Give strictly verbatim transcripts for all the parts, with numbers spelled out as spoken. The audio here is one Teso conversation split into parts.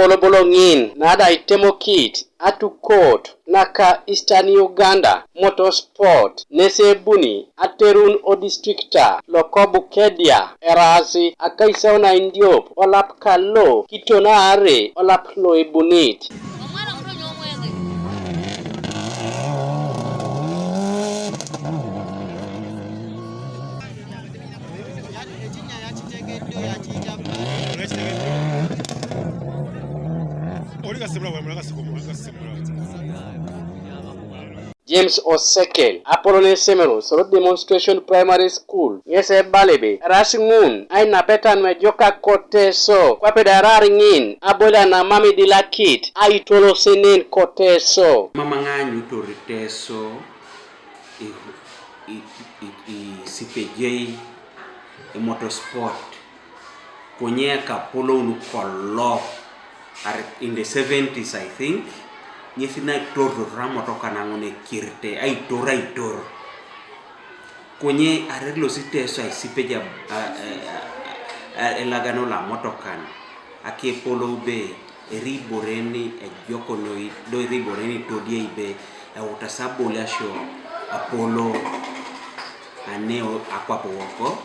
Bolobolo ŋin na da itemokit atukot naka Eastern Uganda Motorsport nese ebuni aterun odistrikta loko Bukedea, erasi akaisaun aindiop olap kalo kiton aare olap lo ebunit. James Osekel, apolon esomero Soroti Demonstration Primary School, ŋes ebala ebe eras ŋun ainapetan nuejokak ko Teso, kwape da erar ŋin abolian amam idilakit aitolosenen ko Teso. Mam aŋaanyutor Teso i, i, i, isipejei e motorsport, konye ekapolon kolo are in the seventies, I think, ŋesi naitoror amotoka naŋon ekirte, aitor, aitor. Konye arer losi Teso aisipej a, a, a, a, elagano lamotokan, akepolou be eri iboreni ejokonoi, do eri iboreni itodiei be eutas aboliasio apolo ane o, akwap woko,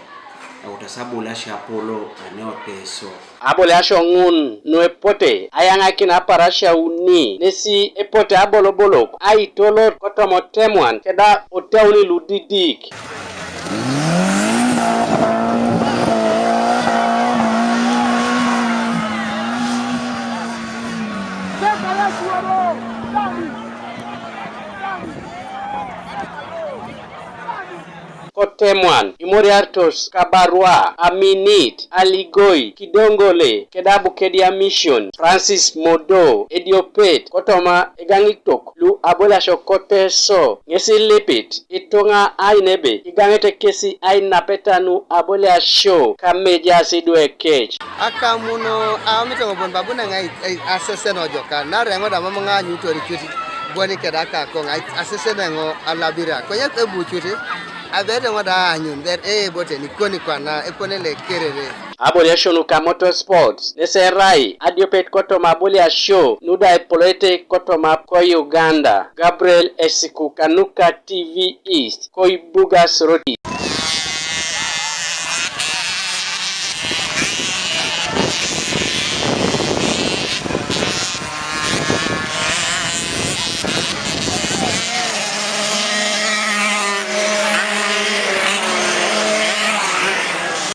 eutas aboliasio apolo ane o Teso. Aboliasio ŋun nuepote ayaŋakin aparasia uni, nesi epote abolobolok aitolot kotoma otemuan keda otauni ludidik. Kotemuan imoriaritos Kabarwa, Aminit, Aligoi, Kidongole, keda Bukedea Mission, Francis Modo, ediopet kotoma egaŋitok lu aboliasio ko Teso, ŋes ilipit ituŋa ain ebe igaŋete kesi ainapetan nu aboliasio kamejaas idwe kec. Akamun aomit eoŋ bon babu neŋ ai, ai, asesen ojokan, naarai eoŋ da mam aanyutor cut bon keda akakoŋ ai, asesen eoŋ alabira, konye ebu cut, abeit eoŋ da aanyun, ber, ee, ebote nikoni kwana, ekone lekerere. Aboliasio nuka Motorsports, nes erai adiopet kotoma aboliasio nuda epoloete kotoma ko Uganda. Gabriel Esiku kanuka T V East, ko ibuga Soroti.